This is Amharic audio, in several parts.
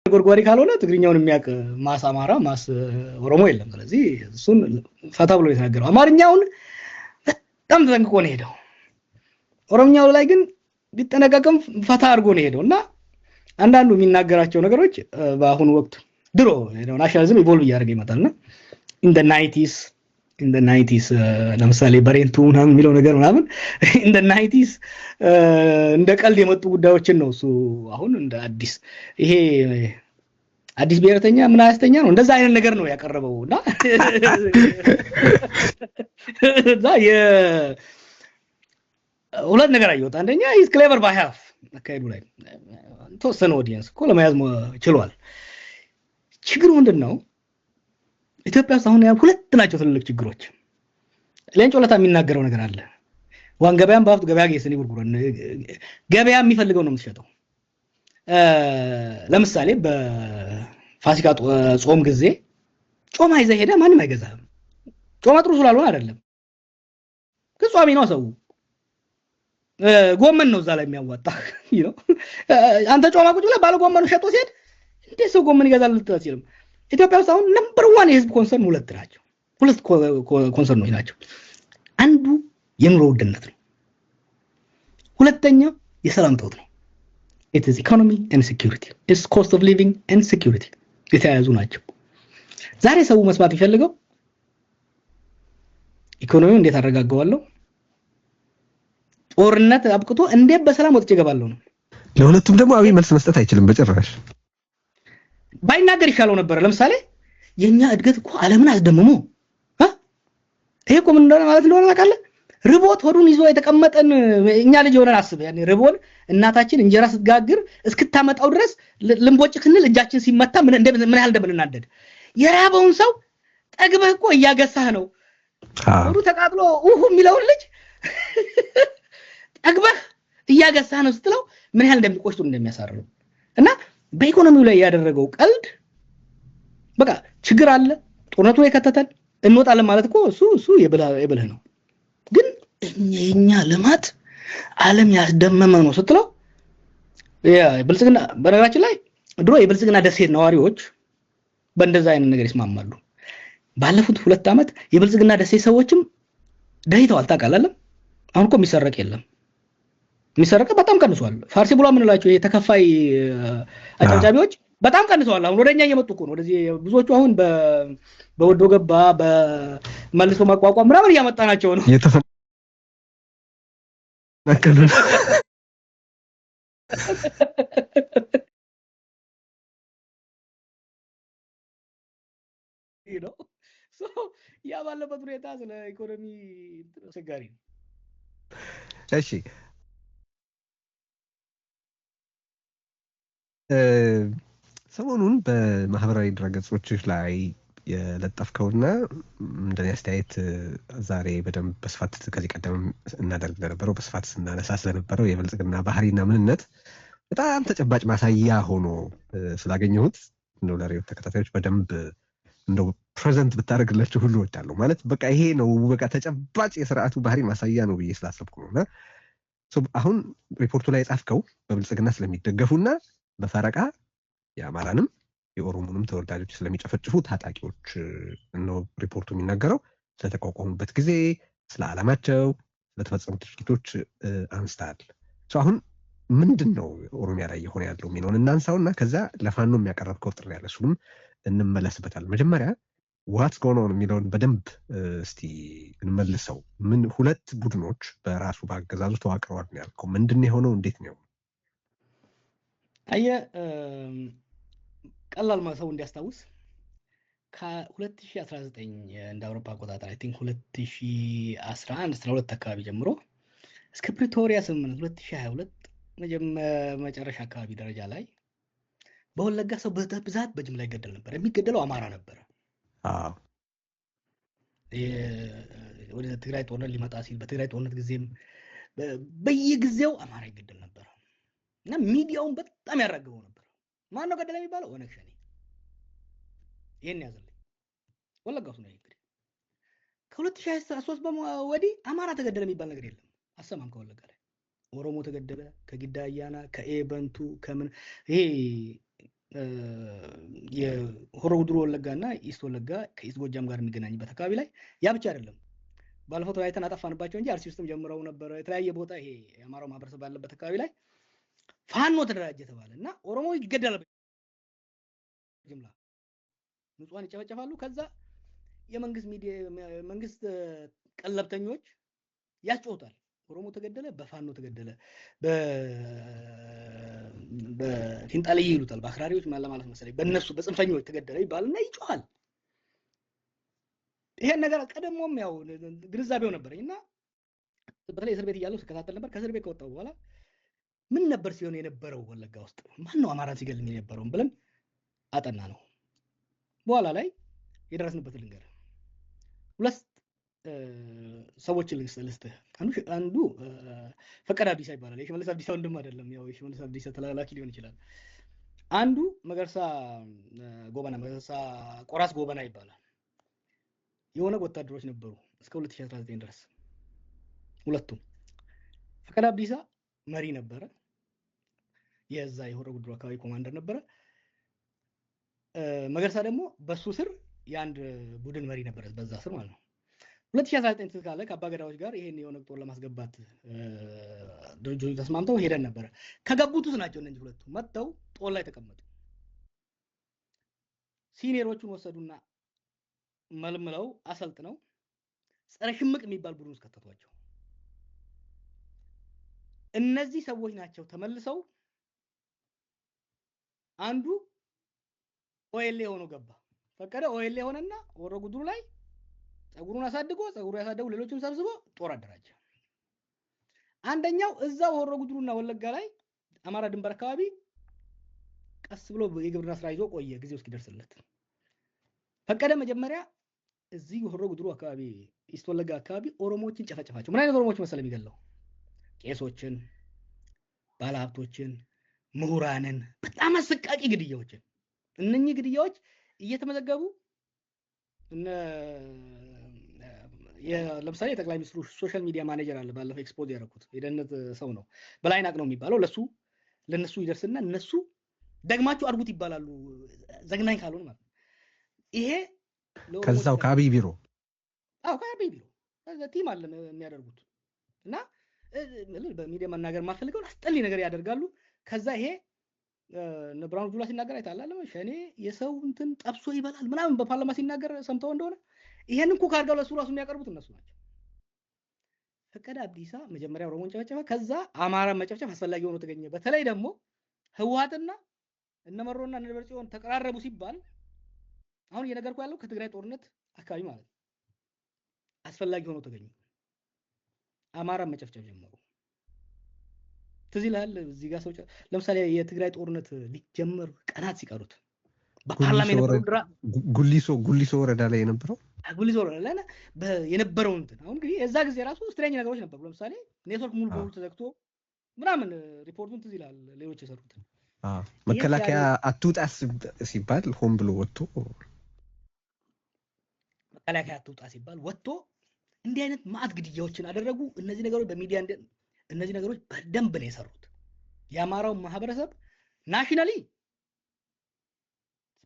ጎርጓሪ ካልሆነ ትግርኛውን የሚያውቅ mass አማራ፣ mass ኦሮሞ የለም። ስለዚህ እሱን ፈታ ብሎ የተናገረው አማርኛውን በጣም ተጠንቅቆ ነው የሄደው። ኦሮምኛው ላይ ግን ቢጠነቀቅም ፈታ አድርጎ ነው የሄደው። እና አንዳንዱ የሚናገራቸው ነገሮች በአሁኑ ወቅት፣ ድሮ nationalism evolve እያደረገ ይመጣል እና in the 90s ለምሳሌ በሬንቱ ምናምን የሚለው ነገር ምናምን in the 90s እንደ ቀልድ የመጡ ጉዳዮችን ነው እሱ አሁን እንደ አዲስ፣ ይሄ አዲስ ብሔረተኛ ምን አያስተኛ ነው፣ እንደዛ አይነት ነገር ነው ያቀረበው። እና እዛ ሁለት ነገር አየሁት። አንደኛ he's clever by half፣ አካሄዱ ላይ ተወሰነ audience እኮ ለመያዝ ችሏል። ችግሩ ምንድን ነው? ኢትዮጵያ ውስጥ አሁን ሁለት ናቸው ትልልቅ ችግሮች። ሌንጮ ለታ የሚናገረው ነገር አለ። Waan gabaan baaftu gabaa geessanii gurguran፣ ገበያ የሚፈልገው ነው የምትሸጠው። ለምሳሌ በፋሲካ ጾም ጊዜ ጮማ ይዘህ ሄደህ ማንም አይገዛህም። ጮማ ጥሩ ስላልሆነ አይደለም፣ ግን ጿሚ ነው ሰው። ጎመን ነው እዛ ላይ የሚያዋጣ። አንተ ጮማ ቁጭ ብለህ ባለ ጎመኑ ሸጦ ሲሄድ እንዴት ሰው ጎመን ይገዛል ልትል አትችልም። ኢትዮጵያ ውስጥ አሁን number one የህዝብ concern ሁለት ናቸው። ሁለት concern ኦች ናቸው። አንዱ የኑሮ ውድነት ነው። ሁለተኛው የሰላም እጦት ነው። It is economy and security፣ it's cost of living and security፣ የተያያዙ ናቸው። ዛሬ ሰው መስማት የሚፈልገው ኢኮኖሚው እንዴት አረጋገዋለሁ፣ ጦርነት አብቅቶ እንዴት በሰላም ወጥቼ እገባለሁ ነው። ለሁለቱም ደግሞ አብይ መልስ መስጠት አይችልም በጭራሽ። ባይናገር ይሻለው ነበረ። ለምሳሌ የኛ እድገት እኮ ዓለምን አስደምሞ፣ ይሄ እኮ ምን እንደሆነ ማለት እንደሆነ ታውቃለህ? ርቦት ሆዱን ይዞ የተቀመጠን እኛ ልጅ የሆነን አስብ። ያኔ ርቦን እናታችን እንጀራ ስትጋግር እስክታመጣው ድረስ ልንቦጭ ስንል እጃችን ሲመታ ምን ያህል እንደምንናደድ፣ የራበውን ሰው ጠግበህ እኮ እያገሳህ ነው። ሆዱ ተቃጥሎ ውሁ የሚለውን ልጅ ጠግበህ እያገሳህ ነው ስትለው ምን ያህል እንደሚቆሽቱ እንደሚያሳርሩ። እና በኢኮኖሚው ላይ ያደረገው ቀልድ በቃ ችግር አለ፣ ጦርነቱ የከተተን እንወጣለን ማለት እኮ እሱ የብልህ ነው። ግን የኛ ልማት ዓለም ያስደመመ ነው ስትለው ብልጽግና፣ በነገራችን ላይ ድሮ የብልጽግና ደሴት ነዋሪዎች በእንደዛ አይነት ነገር ይስማማሉ። ባለፉት 2 ዓመት የብልጽግና ደሴት ሰዎችም ደህይተዋል። ታውቃለህ? አሁን እኮ የሚሰረቅ የለም። የሚሰረቅ በጣም ቀንሷል። ፋርሲ ብሎ የምንላቸው የተከፋይ አጨብጫቢዎች በጣም ቀንሰዋል። አሁን ወደኛ እየመጡ እኮ ነው። ወደዚህ ብዙዎቹ አሁን በወዶ ገባ በመልሶ ማቋቋም ምናምን እያመጣናቸው ነው። እየተፈናቀሉ ነው። ያ ባለበት ሁኔታ ስለ ኢኮኖሚ አስቸጋሪ ነው። እሺ፣ ሰሞኑን በማህበራዊ ድረገጾች ላይ የለጠፍከውና እንደኔ አስተያየት ዛሬ በደንብ በስፋት ከዚህ ቀደም እናደርግ እንደነበረው በስፋት ስናነሳ ስለነበረው የብልጽግና ባህሪና ምንነት በጣም ተጨባጭ ማሳያ ሆኖ ስላገኘሁት እንደው ለሬው ተከታታዮች በደንብ እንደው present ብታደርግላቸው ሁሉ እወዳለሁ። ማለት በቃ ይሄ ነው፣ በቃ ተጨባጭ የስርዓቱ ባህሪ ማሳያ ነው ብዬ ስላሰብኩ ነው። እና አሁን ሪፖርቱ ላይ የጻፍከው በብልጽግና ስለሚደገፉና በፈረቃ የአማራንም የኦሮሞንም ተወላጆች ስለሚጨፈጭፉ ታጣቂዎች ነው ሪፖርቱ የሚናገረው። ስለተቋቋሙበት ጊዜ፣ ስለ ዓላማቸው፣ ስለተፈጸሙት ድርጊቶች አንስተሃል። አሁን ምንድን ነው ኦሮሚያ ላይ የሆነ ያለው የሚለውን እናንሳውና ከዛ ለፋኖ የሚያቀረብከው ጥሪ ያለ እሱንም እንመለስበታል። መጀመሪያ what's going on የሚለውን በደንብ እስቲ እንመልሰው። ምን ሁለት ቡድኖች በራሱ በአገዛዙ ተዋቅረዋል ነው ያልከው? ምንድን ነው የሆነው? እንዴት ነው? አየህ፣ ቀላል ሰው እንዲያስታውስ ከ2019 እንደ አውሮፓ አቆጣጠር I think 2011 12 አካባቢ ጀምሮ እስከ ፕሪቶሪያ ስምምነት 2022 መጨረሻ አካባቢ ደረጃ ላይ በወለጋ ሰው በብዛት በጅምላ ይገደል ነበር። የሚገደለው አማራ ነበረ። ወደ ትግራይ ጦርነት ሊመጣ ሲል፣ በትግራይ ጦርነት ጊዜም በየጊዜው አማራ ይገደል ነበር እና ሚዲያውን በጣም ያራግበው ነበር። ማን ነው ገደለ የሚባለው? ኦነግ ሸኔ። ይሄን ያዘልኝ። ወለጋ ውስጥ ነው እንግዲህ። ከ2023 ወዲህ አማራ ተገደለ የሚባል ነገር የለም። አሰማም ከወለጋ ላይ። ኦሮሞ ተገደለ፣ ከጊዳ አያና፣ ከኤበንቱ፣ ከምን ይሄ የሆሮ ጉዱሩ ወለጋ እና East ወለጋ ከ East ጎጃም ጋር የሚገናኝበት አካባቢ ላይ፣ ያ ብቻ አይደለም። ባለፈው ተወያይተን አጠፋንባቸው እንጂ አርሲ ውስጥም ጀምረው ነበረ። የተለያየ ቦታ ይሄ የአማራው ማህበረሰብ ባለበት አካባቢ ላይ ፋኖ ተደራጀ ተባለ እና ኦሮሞ ይገደላል በጅምላ፣ ንጹሃን ይጨፈጨፋሉ። ከዛ የመንግስት ሚዲያ፣ መንግስት ቀለብተኞች ያስጮሁታል። ኦሮሞ ተገደለ፣ በፋኖ ተገደለ፣ በፊንጣልይ ይሉታል፣ በአክራሪዎች ለማለት መሰለኝ፣ በእነሱ በጽንፈኞች ተገደለ ይባልና ይጮሃል። ይሄን ነገር ቀደሞም ያው ግንዛቤው ነበረኝ እና በተለይ እስር ቤት እያለሁ ስከታተል ነበር። ከእስር ቤት ከወጣሁ በኋላ ምን ነበር ሲሆን የነበረው ወለጋ ውስጥ፣ ማን ነው አማራን ሲገልም የነበረውን ብለን አጠና ነው። በኋላ ላይ የደረስንበትን ልንገርህ። ሁለት ሰዎችን ልስጥህ። አንዱ ፈቀደ አብዲሳ ይባላል። የሽመልስ አብዲሳ ወንድም አይደለም። ያው የሽመልስ አብዲሳ ተላላኪ ሊሆን ይችላል። አንዱ መገርሳ ጎበና፣ መገርሳ ቆራስ ጎበና ይባላል። የኦነግ ወታደሮች ነበሩ እስከ 2019 ድረስ ሁለቱም። ፈቀደ አብዲሳ መሪ ነበረ። የዛ የሆሮ ጉዱሩ አካባቢ ኮማንደር ነበረ። መገርሳ ደግሞ በሱ ስር የአንድ ቡድን መሪ ነበረ፣ በዛ ስር ማለት ነው። 2019 ትዝ ካለ ከአባ ገዳዎች ጋር ይሄን የኦነግ ጦር ለማስገባት ድርጅቶቹ ተስማምተው ሄደን ነበረ። ከገቡት ውስጥ ናቸው እነዚህ ሁለቱ፣ መጥተው ጦር ላይ ተቀመጡ። Senior ኦቹን ወሰዱና መልምለው አሰልጥነው ጸረ ሽምቅ የሚባል ቡድን ውስጥ ከተቷቸው። እነዚህ ሰዎች ናቸው ተመልሰው አንዱ OLA ሆኖ ገባ። ፈቀደ OLA ሆነና ሆሮ ጉዱሩ ላይ ጸጉሩን አሳድጎ፣ ጸጉሩ ያሳደጉ ሌሎችን ሰብስቦ ጦር አደራጀ። አንደኛው እዛው ሆሮ ጉዱሩና ወለጋ ላይ አማራ ድንበር አካባቢ ቀስ ብሎ የግብርና ስራ ይዞ ቆየ ጊዜው እስኪደርስለት። ፈቀደ መጀመሪያ እዚህ ሆሮ ጉዱሩ አካባቢ፣ East ወለጋ አካባቢ ኦሮሞዎችን ጨፈጨፋቸው። ምን አይነት ኦሮሞዎች መሰለ የሚገለው? ቄሶችን፣ ባለሀብቶችን፣ ምሁራንን፣ በጣም አሰቃቂ ግድያዎችን። እነኚህ ግድያዎች እየተመዘገቡ፣ ለምሳሌ የጠቅላይ ሚኒስትሩ social media manager አለ፣ ባለፈው expose ያደረኩት የደህንነት ሰው ነው፣ በላይ ናቅ ነው የሚባለው። ለሱ ለነሱ ይደርስና እነሱ ደግማችሁ አድርጉት ይባላሉ፣ ዘግናኝ ካልሆነ ማለት ነው። ይሄ ከዛው ከአብይ ቢሮ። አዎ፣ ከአብይ ቢሮ team አለ የሚያደርጉት እና በሚዲያ መናገር የማልፈልገውን አስጠሊ ነገር ያደርጋሉ። ከዛ ይሄ ብርሃኑ ጁላ ሲናገር አይተሃል፣ ሸኔ የሰው እንትን ጠብሶ ይበላል ምናምን በፓርላማ ሲናገር ሰምተው እንደሆነ፣ ይሄንን cook አድርገው ለእሱ ራሱ የሚያቀርቡት እነሱ ናቸው። ፈቀደ አብዲሳ መጀመሪያ ኦሮሞን ጨፈጨፈ፣ ከዛ አማራን መጨፍጨፍ አስፈላጊ ሆኖ ተገኘ። በተለይ ደግሞ ህወሓትና እነ መሮና እነ ደብረጽዮን ተቀራረቡ ሲባል፣ አሁን እየነገርኩ ያለው ከትግራይ ጦርነት አካባቢ ማለት ነው፣ አስፈላጊ ሆኖ ተገኘ። አማራን መጨፍጨፍ ጀመሩ። ትዝ ይልሃል፣ እዚህ ጋር ሰው ለምሳሌ የትግራይ ጦርነት ሊጀመር ቀናት ሲቀሩት በፓርላማ የነበረው ጉሊሶ ወረዳ ላይ የነበረው። ጉሊሶ ወረዳ ላይ የነበረው እንትን፣ አሁን እንግዲህ የዛ ጊዜ ራሱ strange ነገሮች ነበሩ። ለምሳሌ ኔትወርክ ሙሉ በሙሉ ተዘግቶ ምናምን፣ ሪፖርቱን ትዝ ይልሃል፣ ሌሎች የሰሩትን። መከላከያ አትውጣ ሲባል ሆን ብሎ ወጥቶ። መከላከያ አትውጣ ሲባል ወጥቶ እንዲህ አይነት ማዕት ግድያዎችን አደረጉ። እነዚህ ነገሮች በሚዲያ፣ እነዚህ ነገሮች በደንብ ነው የሰሩት። የአማራው ማህበረሰብ nationally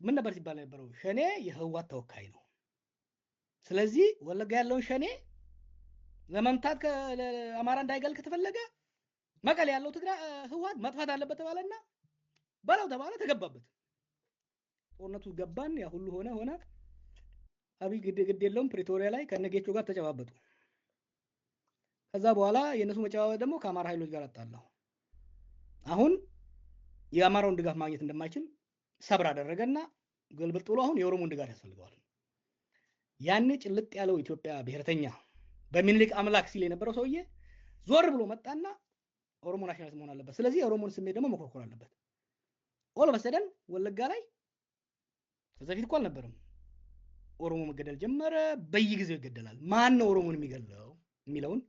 ምን ነበር ሲባል የነበረው? ሸኔ የህወሓት ተወካይ ነው። ስለዚህ ወለጋ ያለውን ሸኔ ለመምታት፣ አማራ እንዳይገል ከተፈለገ መቀሌ ያለው ትግራይ ህወሓት መጥፋት አለበት ተባለና በለው ተባለ፣ ተገባበት። ጦርነቱ ገባን፣ ያ ሁሉ ሆነ ሆነ። አብይ ግድ ግድ የለውም፣ ፕሪቶሪያ ላይ ከነጌቾ ጋር ተጨባበጡ። ከዛ በኋላ የእነሱ መጨባበጥ ደግሞ ከአማራ ኃይሎች ጋር አጣላው። አሁን የአማራውን ድጋፍ ማግኘት እንደማይችል ሰብር አደረገና ገልብጥ ብሎ አሁን የኦሮሞን ድጋፍ ያስፈልገዋል። ያኔ ጭልጥ ያለው ኢትዮጵያ ብሔርተኛ በሚኒሊክ አምላክ ሲል የነበረው ሰውዬ ዞር ብሎ መጣና ኦሮሞ nationalist መሆን አለበት። ስለዚህ የኦሮሞን ስሜት ደግሞ መኮርኮር አለበት። All of a sudden ወለጋ ላይ ከዛ በፊት እኮ አልነበረም። ኦሮሞ መገደል ጀመረ። በየጊዜው ይገደላል። ማን ነው ኦሮሞን የሚገለው የሚለውን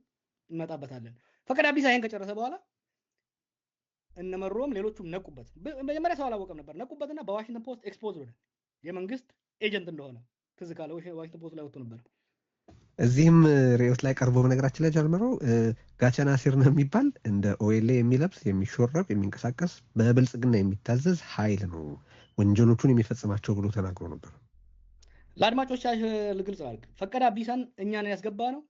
እንመጣበታለን። ፈቀደ አብዲሳ ይሄን ከጨረሰ በኋላ እነመሮም ሌሎቹም ነቁበት። መጀመሪያ ሰው አላወቀም ነበር። ነቁበትና በ Washington Post expose ሆነ። የመንግስት agent እንደሆነ ትዝ ካለ Washington Post ላይ ወጥቶ ነበር። እዚህም ርዕዮት ላይ ቀርቦ፣ በነገራችን ላይ ጃልመሮ ጋቸና ሲርነ የሚባል እንደ OLA የሚለብስ፣ የሚሾረብ፣ የሚንቀሳቀስ፣ በብልጽግና የሚታዘዝ ኃይል ነው። ወንጀሎቹን የሚፈጽማቸው ብሎ ተናግሮ ነበር። ለአድማጮች ግልጽ ላድርግ፣ ፈቀደ አብዲሳን እኛን ያስገባ ነው፣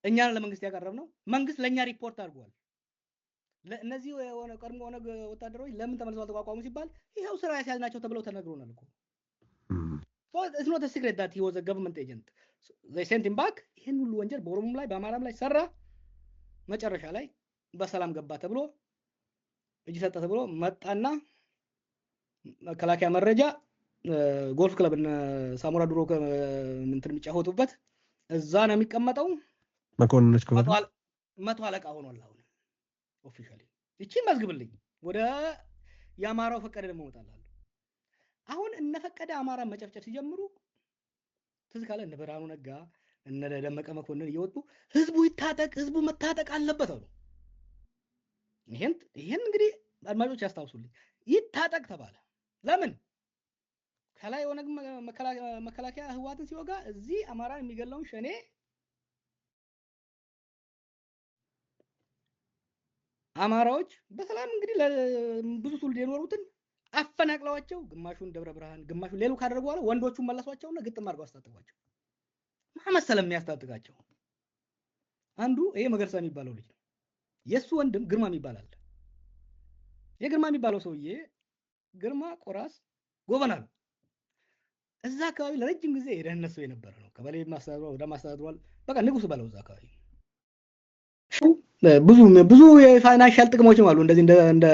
እኛን ለመንግስት ያቀረብ ነው። መንግስት ለእኛ ሪፖርት አድርጓል። እነዚህ የሆነ ቀድሞ ኦነግ ወታደሮች ለምን ተመልሰው አልተቋቋሙ ሲባል ይኸው ስራ ያስያዝናቸው ተብለው ተነግሮናል እኮ። It's not secret that he was a government agent, they sent him back። ይህን ሁሉ ወንጀል በኦሮሞም ላይ በአማራም ላይ ሰራ። መጨረሻ ላይ በሰላም ገባ ተብሎ፣ እጅ ሰጠ ተብሎ መጣና መከላከያ መረጃ golf club እነ ሳሞራ ድሮ እንትን የሚጫወቱበት እዛ ነው የሚቀመጠው። መኮንኖች ክፍል። 100 አለቃ ሆኗል አሁን officially። ይቺን መዝግብልኝ። ወደ የአማራው ፈቀደ ደግሞ እመጣልሃለሁ። አሁን እነ ፈቀደ አማራን መጨፍጨፍ ሲጀምሩ ትዝ ካለ እነ ብርሃኑ ነጋ፣ እነ ደመቀ መኮንን እየወጡ ህዝቡ ይታጠቅ፣ ህዝቡ መታጠቅ አለበት አሉ። ይሄን እንግዲህ አድማጮች ያስታውሱልኝ። ይታጠቅ ተባለ። ለምን? ከላይ ኦነግ መከላከያ ህወሓትን ሲወጋ እዚህ አማራን የሚገለውን ሸኔ አማራዎች በሰላም እንግዲህ ብዙ ትውልድ የኖሩትን አፈናቅለዋቸው ግማሹን ደብረ ብርሃን ግማሹን ሌሉ ካደረጉ በኋላ ወንዶቹን መለሷቸውና ግጥም አድርገው አስታጠቋቸው። ማን መሰለህ የሚያስታጥቃቸው? አንዱ ይሄ መገርሳ የሚባለው ልጅ ነው። የእሱ ወንድም ግርማ የሚባል አለ። የግርማ የሚባለው ሰውዬ ግርማ ቆራስ ጎበና ነው። እዛ አካባቢ ለረጅም ጊዜ የደህንነት ሰው የነበረ ነው። ቀበሌ ማስተዳድሯል፣ ወደ ማስተዳድሯል። በቃ ንጉስ በለው እዛ አካባቢ። ብዙ ብዙ የ financial ጥቅሞችም አሉ። እንደዚህ እንደ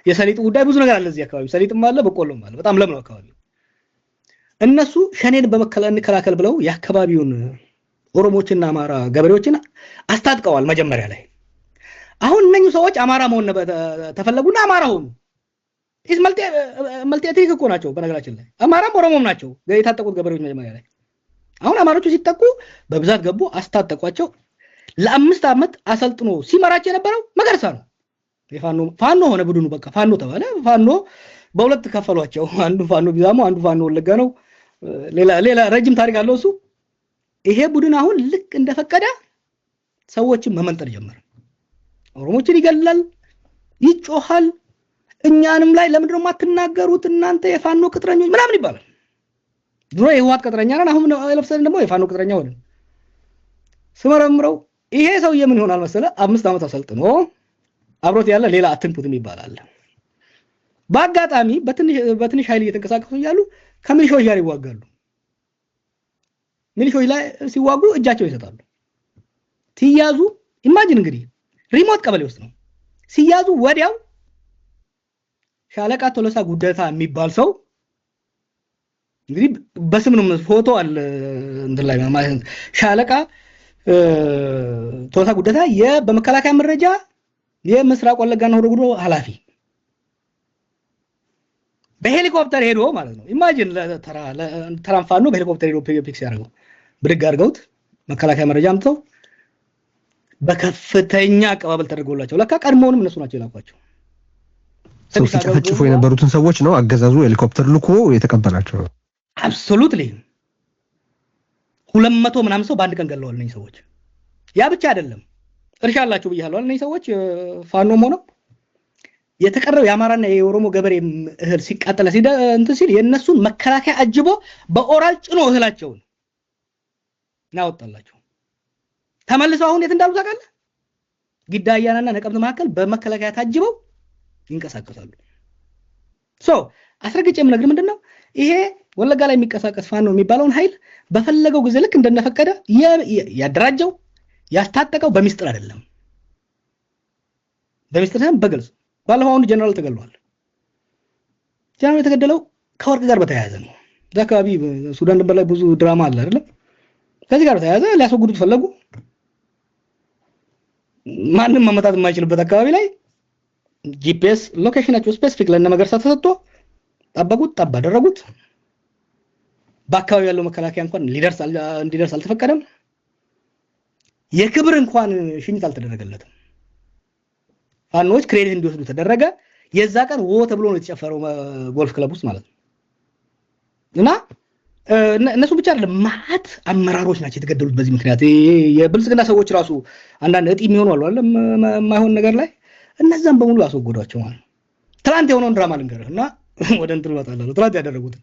የሰሊጥ ጉዳይ ብዙ ነገር አለ እዚህ አካባቢ። ሰሊጥም አለ፣ በቆሎም አለ። በጣም ለም ነው አካባቢው። እነሱ ሸኔን እንከላከል ብለው የአካባቢውን ኦሮሞችና አማራ ገበሬዎችን አስታጥቀዋል መጀመሪያ ላይ። አሁን እነኚህ ሰዎች አማራ መሆን ተፈለጉና አማራ ሆኑ። Multi ethnic እኮ ናቸው በነገራችን ላይ፣ አማራም ኦሮሞም ናቸው የታጠቁት ገበሬዎች መጀመሪያ ላይ። አሁን አማሮቹ ሲጠቁ በብዛት ገቡ፣ አስታጠቋቸው። ለ5 ዓመት አሰልጥኖ ሲመራቸው የነበረው መገርሳ ነው። የፋኖ ፋኖ ሆነ ቡድኑ፣ በቃ ፋኖ ተባለ። ፋኖ በሁለት ከፈሏቸው። አንዱ ፋኖ ቢዛሞ፣ አንዱ ፋኖ ወለጋ ነው። ሌላ ሌላ ረጅም ታሪክ አለው እሱ። ይሄ ቡድን አሁን ልክ እንደፈቀደ ሰዎችን መመንጠር ጀመረ። ኦሮሞችን ይገላል፣ ይጮሃል። እኛንም ላይ ለምንድን ነው የማትናገሩት እናንተ የፋኖ ቅጥረኞች ምናምን ይባላል። ድሮ የህወሓት ቅጥረኛ ነን፣ አሁን ለብሰን ደግሞ የፋኖ ቅጥረኛ ሆነን። ስመረምረው ይሄ ሰውዬ ምን ይሆናል መሰለ፣ 5 ዓመት አሰልጥኖ አብሮት ያለ ሌላ አትንኩት የሚባል አለ። በአጋጣሚ በትንሽ ኃይል እየተንቀሳቀሱ እያሉ ከሚሊሻዎች ጋር ይዋጋሉ። ሚሊሻዎች ላይ ሲዋጉ እጃቸው ይሰጣሉ። ሲያዙ imagine እንግዲህ remote ቀበሌ ውስጥ ነው። ሲያዙ ወዲያው ሻለቃ ቶሎሳ ጉደታ የሚባል ሰው እንግዲህ በስም ነው፣ ፎቶ አለ እንትን ላይ ማለት ነው። ሻለቃ ቶሎሳ ጉደታ በመከላከያ መረጃ የምስራቅ ወለጋና ሆሮ ጉዱሩ ኃላፊ በሄሊኮፕተር ሄዶ ማለት ነው። Imagine ተራን ፋኖ በሄሊኮፕተር ሄዶ pick ሲያደርገው ብድግ አድርገውት መከላከያ መረጃ አምጥተው በከፍተኛ አቀባበል ተደርጎላቸው፣ ለካ ቀድሞውንም እነሱ ናቸው የላኳቸው። ሰው ሲጨፈጭፉ የነበሩትን ሰዎች ነው አገዛዙ ሄሊኮፕተር ልኮ የተቀበላቸው። Absolutely፣ 200 ምናምን ሰው በአንድ ቀን ገለዋል እነዚህ ሰዎች። ያ ብቻ አይደለም፣ እርሻ አላቸው ብያለሁ እነዚህ ሰዎች ፋኖም ሆነው የተቀረው የአማራና የኦሮሞ ገበሬ እህል ሲቃጠለ እንትን ሲል የእነሱን መከላከያ አጅቦ በኦራል ጭኖ እህላቸውን ናወጣላቸው። ተመልሰው አሁን የት እንዳሉ ታውቃለህ? ጊዳ አያናና ነቀምት መካከል በመከላከያ ታጅበው ይንቀሳቀሳሉ። So አስረግጬ የምነግርህ ምንድነው፣ ይሄ ወለጋ ላይ የሚንቀሳቀስ ፋኖ የሚባለውን ኃይል በፈለገው ጊዜ ልክ እንደነፈቀደ ያደራጀው ያስታጠቀው በሚስጥር አይደለም። በሚስጥር ሳይሆን በግልጽ። ባለፈው አንዱ ጀነራል ተገድሏል። ጀነራል የተገደለው ከወርቅ ጋር በተያያዘ ነው። እዛ አካባቢ ሱዳን ድንበር ላይ ብዙ ድራማ አለ አይደለም? ከዚህ ጋር በተያያዘ ሊያስወግዱት ፈለጉ። ማንም መመታት የማይችልበት አካባቢ ላይ GPS location ኣቸው specific ለእነ መገርሳ ተሰጥቶ ጠበቁት፣ ጠብ አደረጉት። በአካባቢው ያለው መከላከያ እንኳን እንዲደርስ አልተፈቀደም። የክብር እንኳን ሽኝት አልተደረገለትም። ፋኖዎች credit እንዲወስዱ ተደረገ። የዛ ቀን ወ ተብሎ ነው የተጨፈረው golf club ውስጥ ማለት ነው። እና እነሱ ብቻ አይደለም፣ ማአት አመራሮች ናቸው የተገደሉት በዚህ ምክንያት። የብልጽግና ሰዎች ራሱ አንዳንድ እጢ የሚሆኑ አሉ አይደለም፣ የማይሆን ነገር ላይ እነዛም በሙሉ አስወገዷቸው ማለት ነው። ትላንት የሆነውን ድራማ ልንገርህ እና ወደ እንትን እመጣለሁ። ትናንት ያደረጉትን።